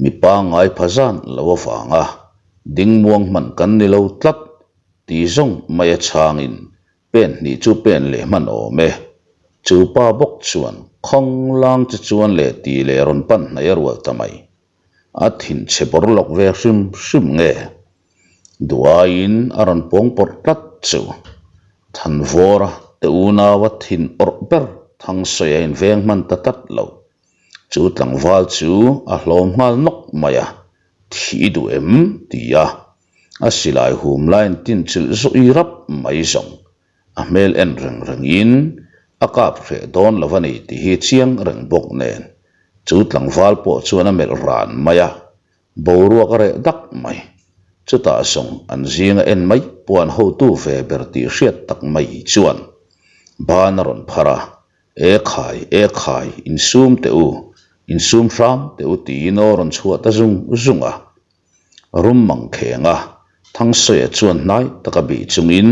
mi pangngai pha zan lo avanga ding muang hman kan ni lo tlat ti zawng mai a chhangin Pen hnih chu pen leh hman awm e. Chu pa bawk chuan khawng lang che chuan leh tih leh rawn pan hnaih a rual ta mai. A thinchhe bawr lawk ve hrim hrim nge? Duh aiin a rawn pawng pawrh tlat chu. Thanvawra te unaua thin awrh ber Thangsawi a inveng hman ta tlat lo. Chu tlangval chu a hlawm nghal nawk mai a, Thih i duh em? ti a. A silai hum laiin tin chilh zawh i rap mai zawng. A hmel en reng reng in a kap hreh dawn lo a ni tih hi chiang reng bawk nen chu tlangval pawh chuan a melh ran mai a, boruak a reh dak mai. Chutah zawng an zinga en mai pawh an hotu ve ber tih hriat tak mai chuan ban a rawn phar a, E khai, e khai, insum teh u, insum hram teh u tiin aw rawn chhuah ta zung zung a. Rum mang kheng a, Thangsawiah chuan hnai taka bih chungin,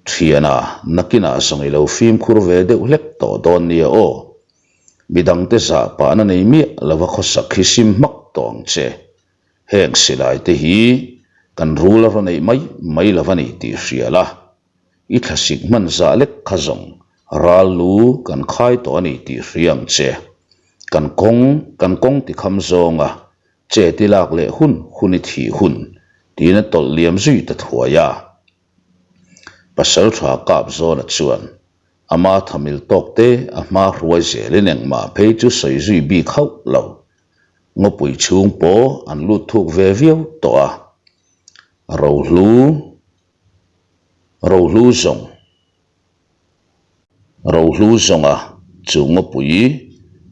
Thiana, nakinah zawng i lo fimkhur ve deuh hlek tawh dawn nia aw. Midangte zah pahna nei miah lova khawsak hi sim hmak tawh ang che. Heng silai te hi kan rul a rawn eih mai mai lova ni tih hria la. I thlasik hman zah lek kha zawng ral lu kan khai tawh a ni tih hria ang che. Kan kawng, kan kawng tikham zawnga Che ti lak leh hun hun i thih hun tiin a tawlh liam zui ta thuai a. Pasal tha kap zawna chuan ama thamil tawk te a hma hruai zelin engmah phei chu sawi zui bik hauh lo. Ngawpui chhung pawh an lut thuk ve viau tawh a. Rohlu Rohlu zawng. Rohlu zawnga chu ngawpui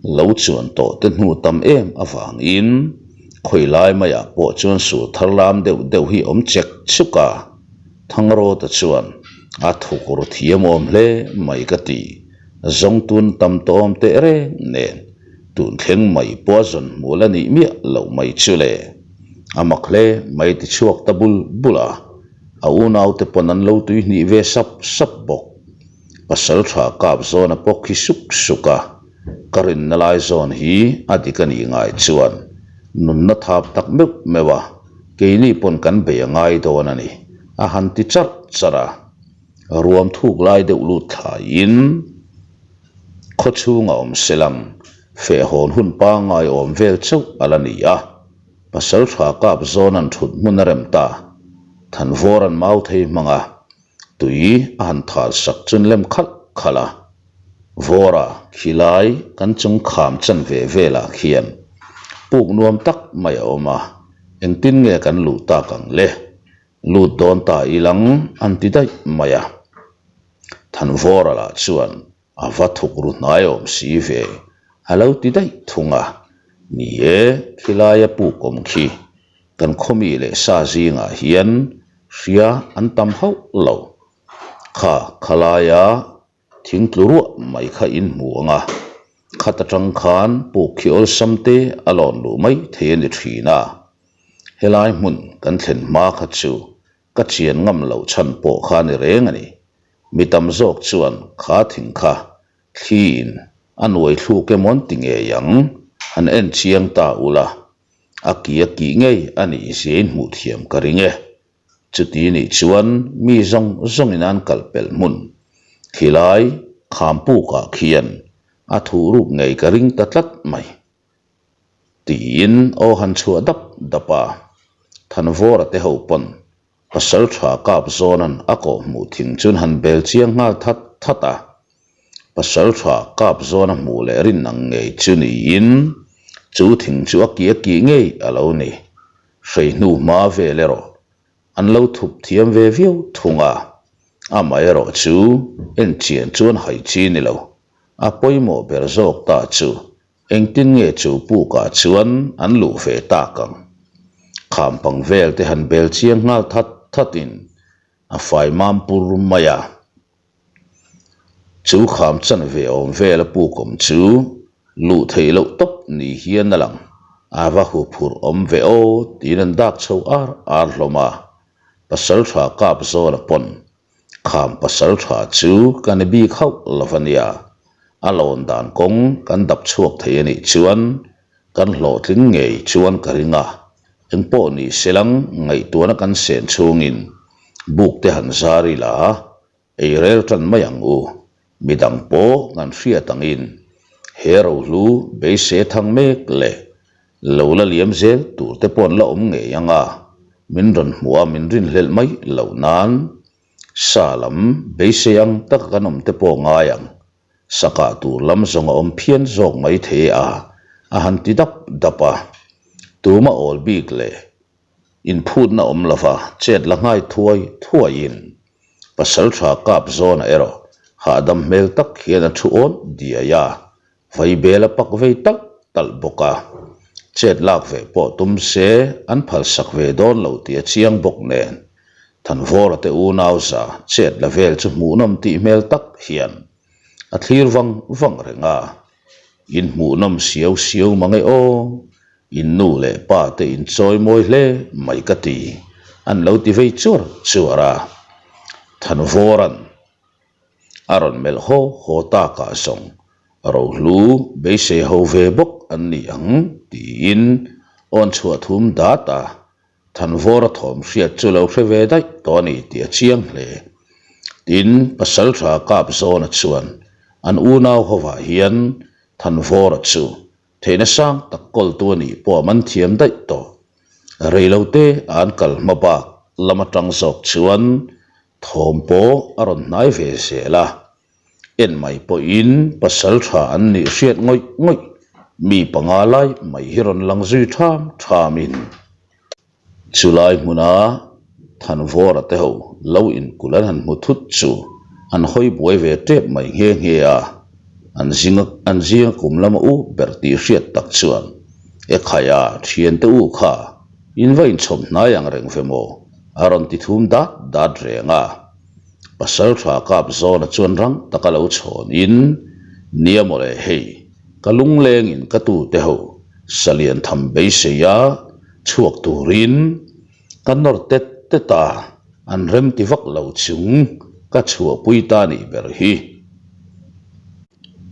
lo chuan tawh te hnu tam em avangin khawi lai maiah pawh chuan sur thar lam deuh deuh hi awm chek chuk a, Thangrawta chuan a thuk ru thiam awm hle mai ka ti, zawng tun tam tawh awm teh reng nen tun thleng mai pawh a zawn hmuh la nih miah loh mai chu le, a mak hle mai ti chhuak ta bul bul a. A unaute pawn an lo tui hnih ve sap sap bawk. Pasal tha kap zawn a pawk hi suk suk a, ka rinna lai zawn hi a dik a nih ngai chuan nunna thap tak meuh meuh a, keini pawn kan bei a ngai dawn a ni, a han ti charh charh a. Ruam thuk lai deuh lut thlaiin khawchhunga awm selang fehhawn hun pangngai awm vel chauh a la ni a. Pasal tha kap zawn an thut hmun a rem ta. Thanvawr an mau thei hmang a, tui a han thal sak chun lem khalh khalh a. Vawra khilai kan chung kham chan ve velah khian puk nuam tak mai a awm a, engtin nge kan luh tak ang le? Lut dawn ta ilang an ti daih mai a. Thanvawra lah chuan A va thuk ru hnai awm si ve, a lo ti daih thung a. Ni e, khilaia puk awm khi kan khawmi leh sa zingah hian hria an tam hauh lo. Kha khalaia thing tlu ruah mai kha in hmu ang a, khat atang khan puk khi awlsam te a lawn luh mai thei a ni thin a. Helai hmun kan thlen hma kha chu Ka chian ngam loh chhan pawh kha ni reng a ni. Mi tam zawk chuan kha thing kha thliin a nuai thluk emaw an ti ngei ang, han en chiang ta ula, a ki a kih ngei a nih ziain hmuh thiam ka ring e. Chuti nih chuan mi zawng zawngin an kal pelh hmun khilai khampukah khian a thuh ruk ngei ka ring ta tlat mai. Tiin aw han chhuah dap dap a, Thanvawra te ho pawn pasal tha kap zawnan a kawh hmuh thing chun han bel chiang nghal that that a. Pasal tha kap zawn a hmuh leh rin ang ngei chu niin chu thing chu a kih a kih ngei a lo ni. Hrei hnu hma vel erawh an lo thup thiam ve viau thung a. Amaherawh chu en chian chuan hai chi ni lo. A pawimawh ber zawk ta chu engtin nge chu pukah chuan an luh ve tak ang? Kham pang vel te han bel chiang nghal that that in a fai mam pur mai a. Chu kham chan ve awm vel a puk awm chu luh theih loh tawp ni hian a lang. A va huphurh awm ve aw tiin an dak chho ar ar hlawm a. Pasal tha kap zawn a pawn. Kham pasal tha chu ka ni bik hauh lo a nia. A lawn dan kawng kan dap chhuak thei a nih chuan kan hlawhtling ngei chuan ka ring a. Engpawh ni selang ngaihtuahna kan sen chhungin buk te han zar ila Ei rel tan mai ang u, midang pawh kan hriat angin he rohlu beisei a thang mek leh lo la liam zel tur te pawh an la awm ngei ang a, min rawn hmuh a min rinhlelh mai loh nan sa lam beisei ang taka kan awm te pawh ngai ang, sakah tur lam zawng a awm phian zawk mai thei a, a han ti dap dap a, tuma awl bik leh inphutna awm lova chet la nghai thuai thuaiin Pasaltha kap zawnah erawh hahdam hmel tak hian a thu awn diai a, vaibel a pak vei talh talh bawk a. Chet lak ve pawh tum se an phalsak ve dawn lo tih a chiang bawk nen Thanvawra te unau za chet la vel chu hmuhnawm tih hmel tak hian a thlir vang vang reng a. In hmuhnawm siau siau mang e aw. In nu leh pa te in chawi mawi hle mai ka ti, an lo ti vei chuar chuar a. Thanvawra'n a rawn melh haw haw takah zawng rohlu beisei ho ve bawk an ni ang tiin awn chhuah thum dat a, Thanvawra thawm hriat chu lo hre ve daih tawh a ni tih a chiang hle. Tin, Pasaltha Kapzawna chuan an unau hovah hian Thanvawra chu Theihna sang tak kawltu a nih pawh a man thiam daih tawh. Reilote a an kal hma bak lam atang zawk chuan thawm pawh a rawn hnai ve zel a. En mai pawhin pasal tha an nih hriat ngawih ngawih mi panga lai mai hi rawn lang zui tham thamin. Chulai hmuna Thanvawra te ho lo inkulh an han hmu thut chu an hawi buai ve tep mai nghe nghe a, an zinga an zinga kum lama u ber tih hriat tak chuan E khaia thiante u kha in va inchhawm hnai ang reng ve maw a rawn ti thum dat dat reng a. Pasal tha kap zawna chuan rang taka lo chhawn in Nia mawle hei ka lunglengin ka tute ho salian tham beisei a Chhuak turin ka nawr tet tet a, an rem ti vak lo chung ka chhuahpui ta nih ber hi.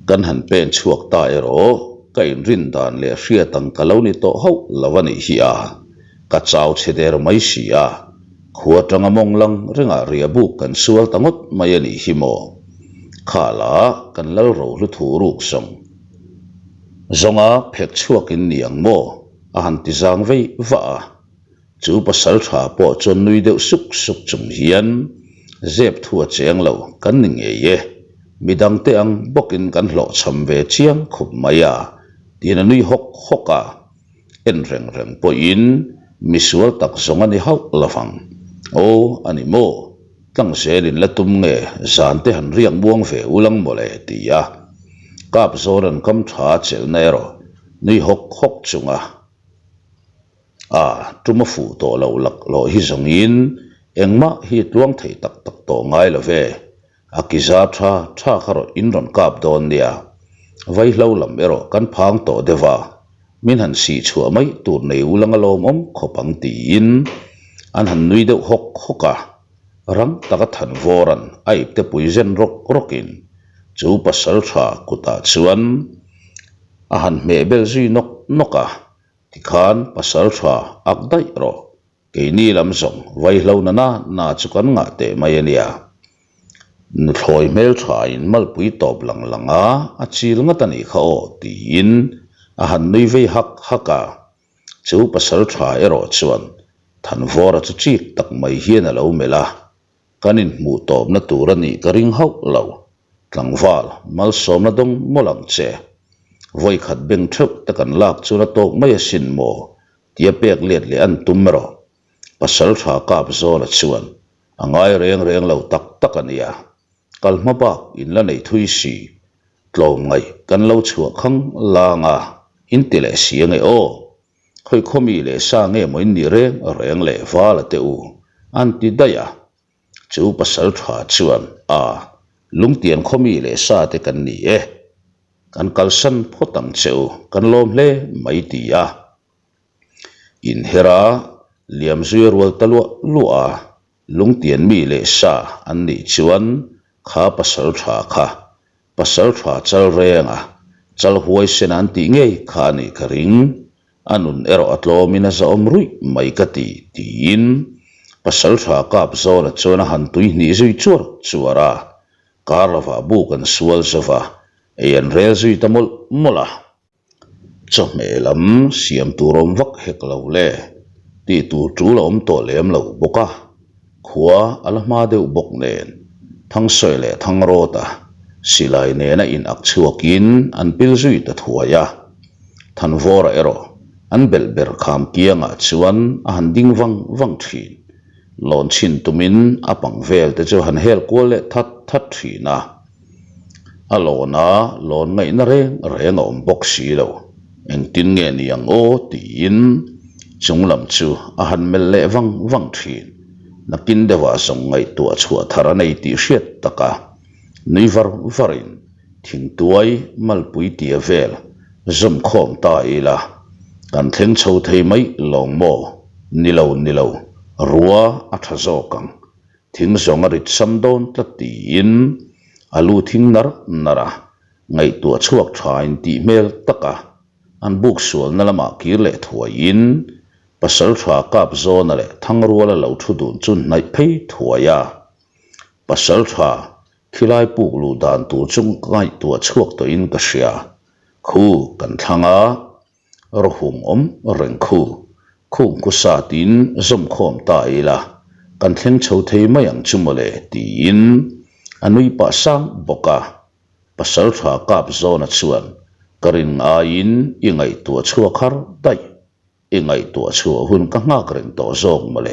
Kan han pen chhuak ta erawh ka inrin dan leh hriat ang ka lo ni tawh hauh lo a nih hi a, ka chau chhe der mai si a, khua tanga mawng lang ringah riahbuk kan sual ta ngawt mai a nih hi maw. Khala kan lal rohlu thu ruk zawng zawnga phek chhuak in ni ang maw? A han ti zang vei vah a, chu pasal tha pawh chuan nui deuh suk suk chung hian zep thu a cheng lo kan ni ngei e, midangte ang bawkin kan hlawhchham ve chiang khawp mai a tiin a nui hawk hawk a, en reng reng pawhin misual tak zawng a ni hauh lo vang. Aw a ni maw, tlangzel in la tum nge zan te han riak muang ve ulang mawle ti a, kap zawn an kam tha a chelhna erawh Nui hawk hawk chunga a tum a fuh tawh loh lak lawh hi zawngin engmah hi tluang thei tak tak tawh ngai lo ve. A ki za tha tha kha rawh in rawn kap dawn nia. Vaihlo lam erawh kan phang tawh deuh a, min han sih chhuah mai tur nei ulang a lawmawm khawp ang tiin an han nui deuh hawk hawk a. Rang taka Thanvawra'n a ipte pui zen rawk rawkin chu pasal tha kutah chuan a han hmeh bel zui nawk nawk a, tikhan pasal tha ak daih rawh, keini lam zawng vaihlo na na na chu kan ngah teh mai a nia. Nuthlawi hmel thain malpui tawp lang lang a, a chil ngat a nih kha aw tiin a han nui vei hak hak a. Chu pasal tha erawh chuan Thanvawra chu chik tak mai hian a lo melh a, kan inhmuh tawpna tur a nih ka ring hauh lo. Tlangval, malsawmna dawng mawlh ang che. Vawikhat beng theuh te kan lak chuan a tawk mai asin maw? tia pek let leh an tum erawh. Pasal tha kap zawla chuan. A ngai reng reng lo tak tak a nia. Kal hma bak in la nei thui si. Tlawm ngaih kan lo chhuah khang lang a, in ti leh si ange aw. Khawi khaw mi leh sa nge maw in nih reng reng leh vala teh u, an ti daih a. Chu pasal tha chuan, A, lungtian khaw mi leh sa te kan ni e. Kan kalsan phawt ang che u, kan lawm hle mai ti a. Inher a, liam zui a rual ta luah luah a. Lungtian mi leh sa an nih chuan kha pasal tha kha pasal tha chal reng a, chal huaisen an tih ngei kha a nih ka ring. A nun erawh a tlawmin a zahawm ruih mai ka ti, tiin pasal tha kap zawna chuan a han tui hnih zui chuar chuar a. Kar lovah buk an sual zo va, ei an rel zui ta mawlh mawlh a. Chawhmeh lam siam tur awm vak hek lo le tih tur tul a awm tawh lem lo bawk a, khua a la hma deuh bawk nen Thangsawi leh Thangrawta silai nena in ak chhuakin an pil zui ta thuai a. Thanvawra erawh an belh ber kham kiangah chuan a han ding vang vang thin. Lawn chhin tumin a pang vel te chu han hel kual leh that that thin a. A lawn a lawn ngaihna reng reng a awm bawk si lo. Engtin nge ni ang aw tiin chung lam chu a han melh leh vang vang thin. Nakin deuhah zawng ngaihtuah chhuah thar a nei tih hriat tak a, nui var varin thingtuai malpui tia vel zawm khawm ta ila kan thleng chho thei mai lawng maw? Ni lo ni lo, rua a tha zawk ang. Thing zawng a rit sam dawn tlat tiin a lu thing nar nar a, ngaihtuah chhuak thain tih hmel taka an buk sualna lamah kir leh thuaiin pasal tha kap zawna leh thangruala lo thu dun chu hnaih phei thuai a. Pasal tha khilai puk luh dan tur chu ngaihtuah chhuak tawhin ka hria. Khu kan thlang a. Rawhung awm reng khu, khung khu satin zawm khawm ta ila, kan thleng chho thei mai ang chu mawle tiin a nui pah sang bawk a. Pasal tha kap zawna chuan ka rin ngaiin i ngaihtuah chhuak har daih, i ngaihtuah chhuah hun ka nghak reng tawh zawk mawle.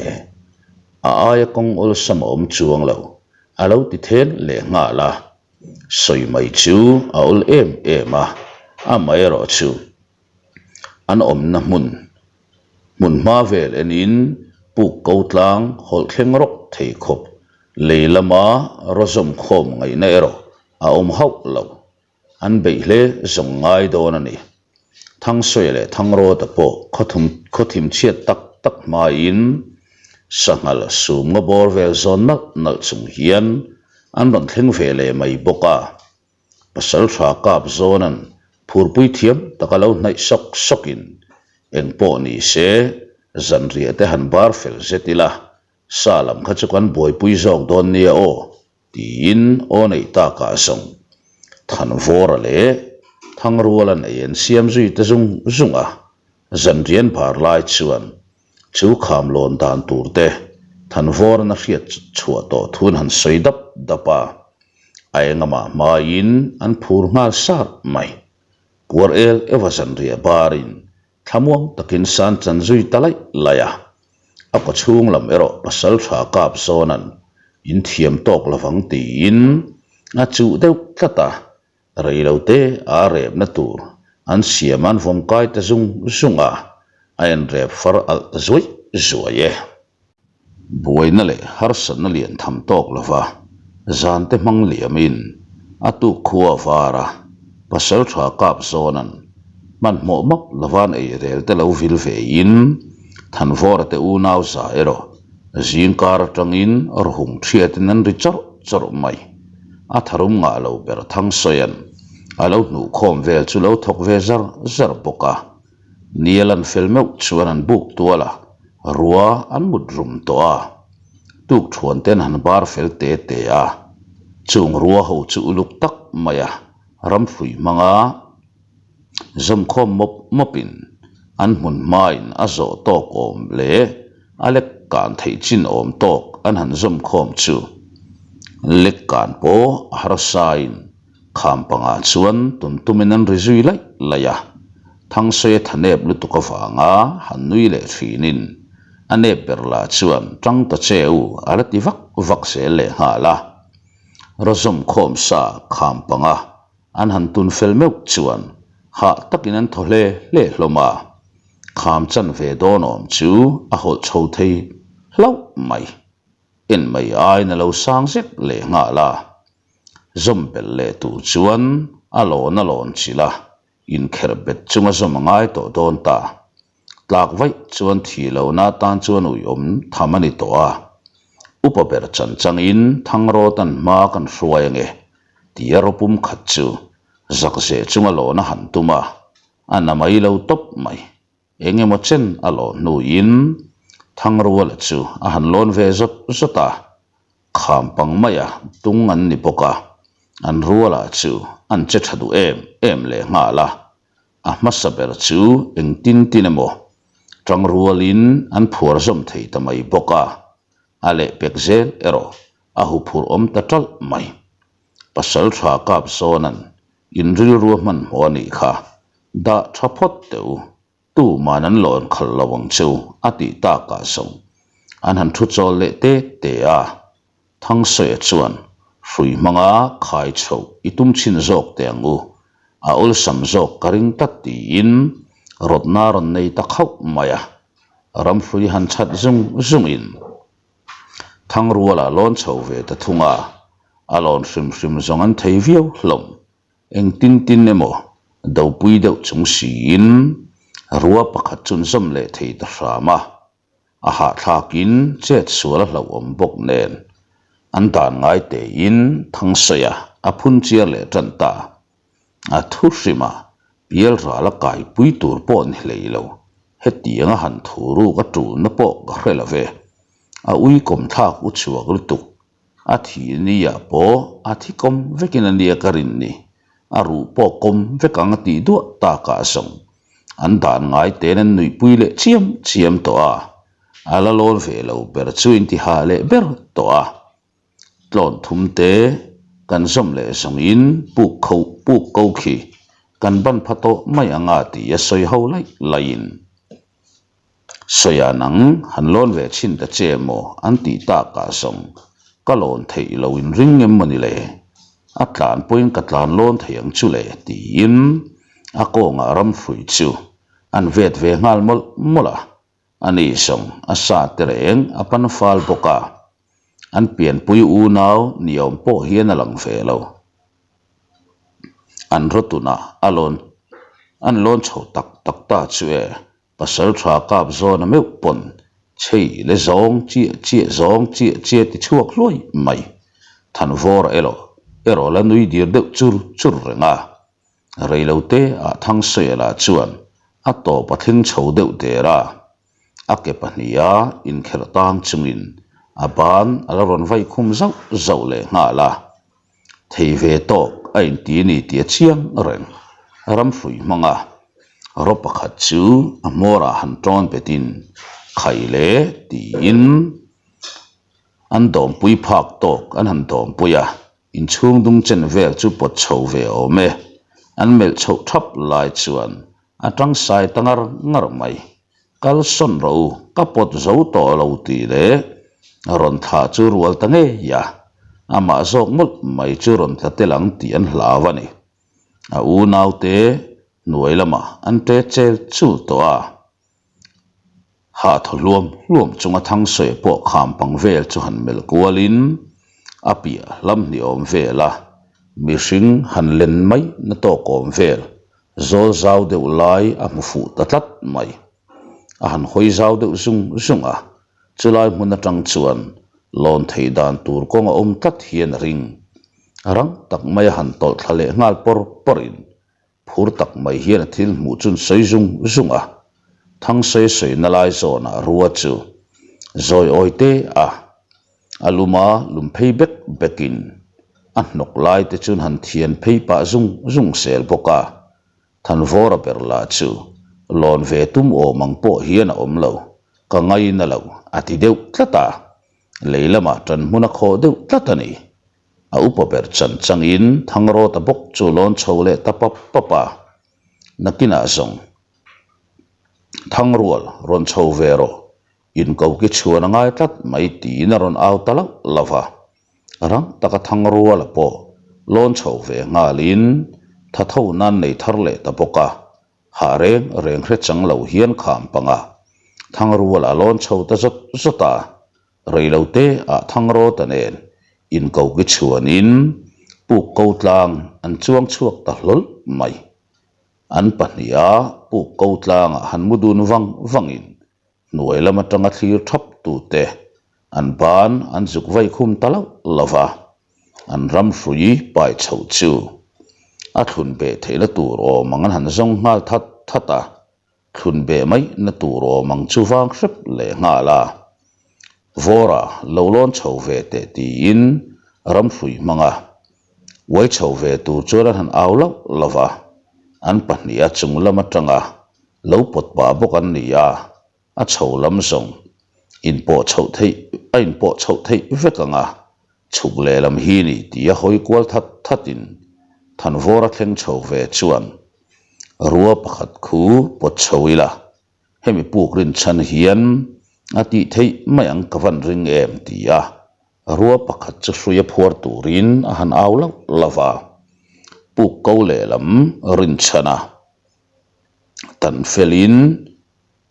A aia kawng awlsam a awm chuang lo, a lo ti then leh nghal a. Sawi mai chu a awl em em a, amaherawh chu an awmna hmun hmun hma vel enin puk ko tlang hawlh thleng rawk thei khawp lei lama rawzawm khawm ngaihna erawh a awm hauh lo. An beih hle zawng ngai dawn a ni. Thangsawi leh Thangrawta pawh khawthum khawthim chhiat tak tak hmain sanghal sum nga bawr vel zawn nalh nalh chung hian an rawn thleng ve leh mai bawk a. Pasal tha kap zawnan phurpui thiam taka lo hnaih sawk sawkin eng pawh ni se zanriah te han bar fel zet ila sa lam kha chu kan buaipui zawk dawn nia aw Tiin aw neih takah zawng Thanvawra leh Thangruala nei an siam zui ta zung zung a, zanrian bar lai chuan chu kham lawn dan tur te Thanvawran a hriat chhuah tawh thun han sawi dap dap a, a engamah hmaiin an phur nghal sar mai. Puar el eva zanriah barin Thlamuang takin san chan zui ta laih laih a, a kawchhung lam erawh pasal tha kap zawnan in thiam tawk lovang tiin a chuh deuh tlat a, reilote a repna tur an siam an vawm kai ta zung zung a, a enrep far alh ta zuai zuai e. Buaina leh harsatna lian tham tawk lova zante hmang liamin a tuk khua a var a, pasal tha kap zawnan hmanhmawh map lovan ei rel te lo vil vein Thanvawra te unau za erawh zingkar atangin rawhung thiatin an ri chawrh chawrh mai. A tharum ngah lo ber Thangsawian a lo hnuhkhawm vel chu lo thawk ve zar zar bawk a. Ni a lan fel meuh chuan an buk tual a, rua an mut rum tawh a. Tuk thuan ten han bar fel te te a, chung rua ho chu uluk tak mai a ramhrui hmanga zawmkhawm mawp mawpin an hmun hmain a zawh tawk awm leh a lek kan theih chin awm tawk an han zawmkhawm chu lek kan pawh a harsain Kham pangah chuan tun tumin an ri zui laih laih a, Thangsawi a thanep lutuk avanga han nui leh thinin. A nep ber lah chuan tang ta che u a la ti vak vak zel leh nghal a. Rawzawm khawm sa kham panga an han tun fel meuh chuan hah takin an thaw hle hle hlawm a. Kham chan ve dawn awm chu a hawlh chho thei hlauh mai. En mai aiin a lo sang zek leh nghal a. Zawm belh leh tur chuan a lawn a lawn chilh a, inkherh bet chunga zawm a ngai tawh dawn ta. Tlak vaih chuan thih lohna atan chuan uiawm tham a ni tawh a. Upa ber chan changin Thangrawtan hma kan hruai ange tia rawpum khat chu zakzeh chunga lawn a han tum a, a na mai lo tawp mai. Eng emaw chen a lawh hnuin Thangruala chu a han lawn ve zawt zawt a, kham pang maia tung an ni bawk a, an ruala chu an che tha duh em em leh nghal a, a hmasa ber chu engtin tin emaw tangrualin an phuar zawm thei ta mai bawk a, a lehpek zel erawh a huphurh awm ta ṭalh mai. Pasal tha kap zawnan in rilru a hmanhmawh a nih kha, dah tha phawt teh u, tuman an lawn khalh lo ang chu a tih takah zawng an han thu chawl leh te te a. Thangsaia chuan hrui hmanga khai chhoh i tum chhin zawk teh ang u, a awlsam zawk ka ring tlat tiin rawtna rawn nei ta khauh mai a, ramhrui han chhat zung zungin Thangruala lawn chho ve ta thung a, a lawn hrim hrim zawng an thei viau hlawm. Engtin tin emaw dopui deuh chung siin rua pakhat chu an zawm leh thei ta hram a, a hahthlakin chet sual a hlauhawm bawk nen an dan ngai tein Thangsaia a phun chiar leh tan ta. A thu hrima pial ral a kaipui tur pawh ni hlei lo, hetiang a han thu ruk a tulna pawh ka hre lo ve. A ui kawm thlak u chhuak lutuk, a thih ni ah pawh a thi kawm vekin a nia ka rin ni, a ruh pawh kawm vek ang a tih duah takah zawng an dan ngai ten an nuihpui leh chiam chiam tawh a, a la lawn ve lo ber chu intihah leh ber tawh a. Tlawn thum te kan zawm leh zawngin puk kho puk ko khi kan ban pha tawh mai anga tih a sawi ho laih laihin sawiah nang han lawn ve chhin ta che maw an tih takah zawng ka lawn theih lo in ring em maw ni le a tlan pawhin ka tlan lawn thei ang chu le tiin a kawngah ramhrui chu an vet ve nghal mawlh mawlh a. A ni zawng a sa te reng a pan fal bawk a, an pianpui unau ni awm pawh hian a lang ve lo. An rawtunah a lawn an lawn chho tak tak ta chu e, pasal tha kap zawn a meuh pawn chei le zawng chiah chiah zawng chiah chiah ti chhuak hluai mai. Thanvawra erawh erawh la nui dir deuh chur chur reng a. Reilote ah Thangsuela chuan a tawp a thleng chho deuh der a, a ke pahniha inkhelh tang chungin a ban a la rawn vai khum zauh zauh leh nghal a. Thei ve tawk a inti ni tih a chiang reng. Ramhrui hmanga raw pakhat chu a hmawrah han tawn betin khai le tiin an dawmpui phak tawk an han dawmpui a. Inchhung dung chen vel chu pawt chho ve awm e. An melh chhoh thap lai chuan a tang sai ta ngar ngar mai. Kal sawn rawh u, ka pawt zo tawh lo tih leh rawn thlah chu rual ta ngei a, amah zawk mawlh mai chu rawn tla tel ang tih an hlau a ni. A unaute hnuai lamah an ṭe chel chul tawh a. Hahthaw hluam hluam chunga Thangsawi pawh kham pang vel chu han melh kualin a piah hlam hnih awm vel a, mihring han len mai na tawk awm vel zawl zau deuh lai a hmu fuh ta tlat mai. A han hawi zau deuh zung zung a, chulai hmun atang chuan lawn theih dan tur kawng a awm tlat hian a ring. Rang tak mai a han tawlh thla leh nghal pawr pawrin Phur tak mai hian a thil hmuh chun sawi zung zung a, Thangsawi sawina lai zawnah rua chu zawi awi te a, a luma lum phei bek bekin a hnawk lai te chun han thian phei pah zung zung sel bawk a, Thanvawra ber lah chu lawn ve tum awm ang pawh hian a awm lo, ka ngaina lo a ti deuh tlat a, lei lamah ṭan hmun a khawh deuh tlat a ni. A upa ber chan changin Thangrawta bawk chu lawn chho leh ta pap pap a, nakinah zawng Thangrual rawn chho ve rawh. Inkoki chhuan a ngai tlat mai tiin a rawn au ta lauh lauh va. Rang taka Thangruala pawh lawn chho ve nghalin tha tho nan nei thar leh ta bawk a, hah reng reng hre chang lo hian kham panga Thangruala lawn chho ta zawt zawt a, Reilote ah Thangrawta nen inkoki chhuanin puk ko tlang an chuang chhuak ta hlawl mai. An pahniha puk ko tlangah han mu dun vang vangin hnuai lam atanga thlir thap tute an ban an zuk vai khum ta loh lo va, an ram hrui pai chhoh chu a thlun beh theihna tur awm ang an han zawng nghal that that a. Thlun beh mai na tur awm ang chu vang hrep leh nghal a, Vawra lo lawn chho ve teh tiin ramhrui hmanga uai chho ve tur chuan an han au lauh lauh a, an pahniha chung lam atanga lo pawt pah bawk an ni a, a chho lam zawng inpawh chhoh theih a inpawh chhoh theih vek ang a, chhuk lehlam hi ni tia hawi kual that thatin Thanvawra thleng chho ve chuan Rua pakhat khu pawt chho ila, hemi puk rinchhan hian a tih theih mai ang ka van ring em ti a, rua pakhat chu hruia phuar turin a han au lauh lauh a. Puk ko lehlam rinchhan a tan felin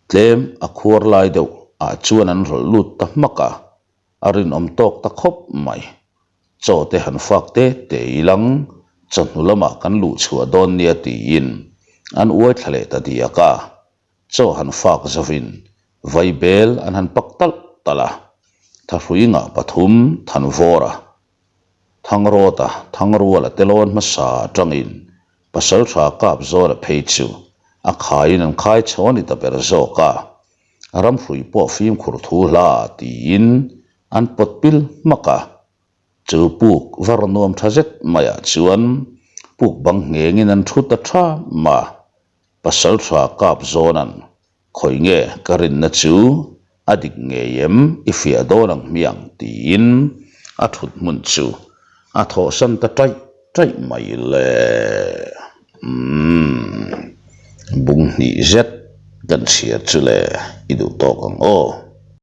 tlem a khuar lai deuh ah chuan an rawlh lut ta hmak a, a rinawm tawk ta khawp mai. Chaw te han fak te te ilang, chawhnu lamah kan luh chhuah dawn nia tiin an uai thla leh ta diak a. Chaw han fak zovin vaibel an han pak talh talh a. Thahrui ngah pathum Thanvawra, Thangrawta, Thangruala te lawn hmasa atangin Pasaltha Kapzawna phei chu a khaiin an khai chho a ni ta ber zawk a. Ramhrui pawh fimkhur thu hla tiin an pawt pil hmak a, chu puk var nuam tha zet maiah chuan puk bang nghengin an thu ta tham a, Pasaltha kap zawnan khawi nge ka rinna chu a dik ngei em i fiah dawn ang hmiang tiin a thut hmun chu a thawhsan ta taih taih mai le. Umm bung hnih zet kan chhiar chu le i duh tawk ang aw.